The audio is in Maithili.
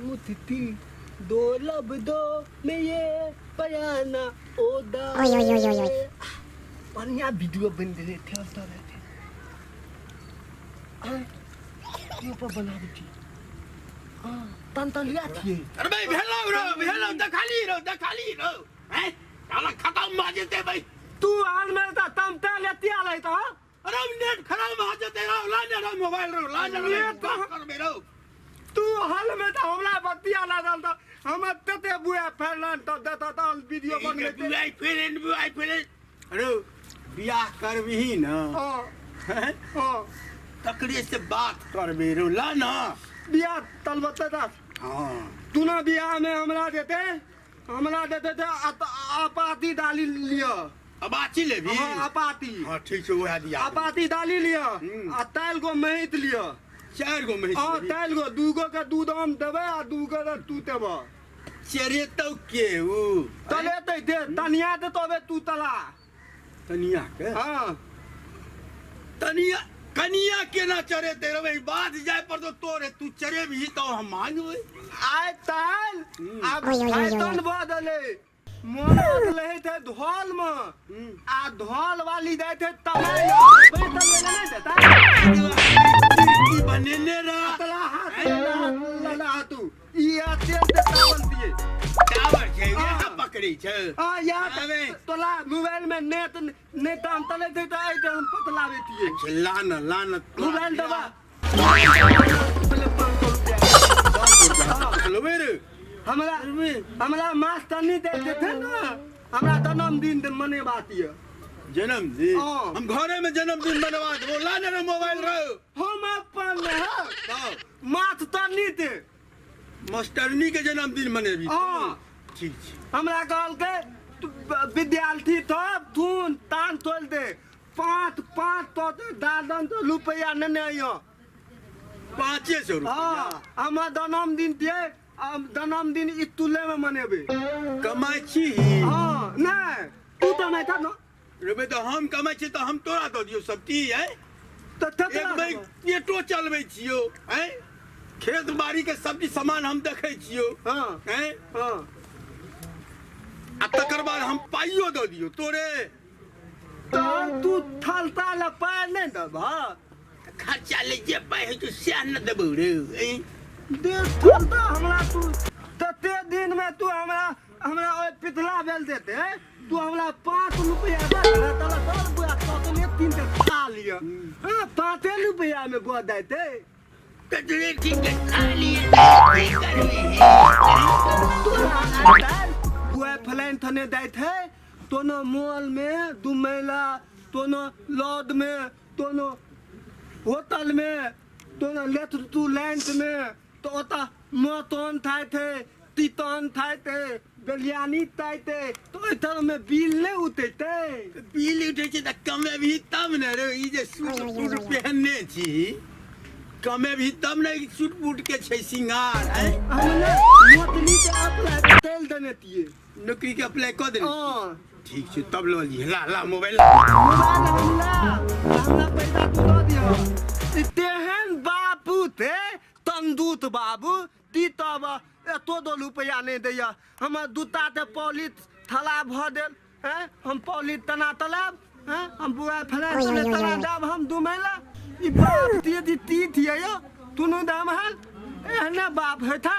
मुथती दो लब दो में ये बयाना ओदा। बढ़िया वीडियो बन गेलै थे तर थे यो पर बनाबै छी। हाँ तन तन लिया थिए। अरे भाई भेलो रो भेलो देखाली रो देखाली रो हैं साला खत्म भऽ जेतै भाई। तू आन में त तम त लेतिया लै त। अरे नेट खराब भऽ जेतै रो ला ने रो मोबाइल रो ला ने रो नेट बात करबै रो। तू हल में त हमरा बतिया लागल त हम तते बुआ फैलन त देता त वीडियो बनबै। बॉयफ्रेंड बॉयफ्रेंड अरे बियाह करबिही न? हां। हैं? हां। तकरे से बात करबे रो ला ना। बियाह तलबते दास। हाँ। तू ना बियाह में हमरा देते ते अपाती डाली लियो। अबाची लेबी? हाँ अपाती। हाँ ठीक छै वएह दिया। अपाती डाली लियो आ ताल गो महित लियो। चारि गो महित? हाँ ताल गो, दू गो के दूध हम देबै आ दू गो के तू देबऽ। चरेतौ के उ? तलेतै दे तनिया दे तबे तू तला। तनिया के? हाँ। तनिया कनिया केना चरेतै रे? बाध जाय पर तो तोरे तू चरेबही तो हम मांगबै। आइ ताल आब फैशन बदले मोनत लहे थे धोल में आ धोल वाली जाय थे तमाई बैठल ले नहीं देता। की बनेने रह तला हाथ लला तू ई आ तेल दे चावल दिए। टावर छै हाँ। यहाँ पकड़ै छै। हां यार अबे। तोला मोबाइल में नेट नेट हम तले थे त आइ हम पतलावे थिए। अच्छा, ला न ला न मोबाइल दबा पहले 500 रुपया। लेबै रे। हमरा हमरा मास्टर नहीं दे देते ना हमरा जन्मदिन मने बात ये। जन्मदिन? हाँ। हम घरे में जन्मदिन मनवा देबो ला ने रे मोबाइल रे। हम अपन हाँ। मास्टर नहीं दे। मास्टरनी के जन्मदिन मनेबी? हाँ। ठीक छै। हमरा कहलकै तू विद्यार्थी तो थून तान तोल दे पाँच पाँच तो दादन तो रुपया नेने आइयो। 500 रुपया? हाँ हमर जन्मदिन दिए हम जन्मदिन इतुले में मनेबे। कमाइ छी? हाँ नहीं तू तो नहीं था ना। रेबे तऽ हम कमाइ छी तऽ हम तोरा दऽ दियौ सब की है? तो एक बेर पेटो चलबै छियौ हैं? खेत बाड़ी के सब्जी सामान हम देखै छियौ। हाँ। हैं? हाँ। आ तकर बाद हम पाइयो दऽ दियौ तोरे। तो तू थलता ल पाइ नहीं देबह? खर्चा ले जे पाइ होइ छौ सएह न देबौ रे। दे थलता हमरा तू तते दिन में तू हमरा हमरा ओहि पितला बेल देते तू हमरा 5 रुपया दे देला तला 10 रुपया तोतले तीन ते खा लिअ। हाँ 5 रुपया में बऽ देते। ततले ठीक है खा लिए की करबी? बुआ फलाइन थने दैत है तोनो मॉल में दू मैला तोनो लॉज में तोनो होटल में तोनो लेथ तू लैंड में तो ओता मटन खाए थे तितन खाए थे बिरयानी खाए थे तो ओहि में बिल नहीं उठेते। बिल उठै छै तऽ कमेबही तब ने रे। ई जे सूट बूट पहनने छी कमेबही तब ने ई सूट बूट के छै सिंगार हैं? हमने नौकरी के अप्लाई तेल देने तिए। नौकरी के अप्लाई कऽ देने? हाँ। ठीक छै तब लऽ लिहे ला ला मोबाइल। मोबाइल हमरा हमरा पैसा तू दऽ दिह। तेहन बापू थे तंदूत बाबू ती तब एतो दो रुपया नहीं दैया। हमर दूता ते पौली थला भऽ देल हैं हम पौली तना तलाब हैं हम बुआ फला तने तना दाब हम दू महीना ई बाप दिए दी ती थिए यो तुनु दाम हल एहने बाप होता।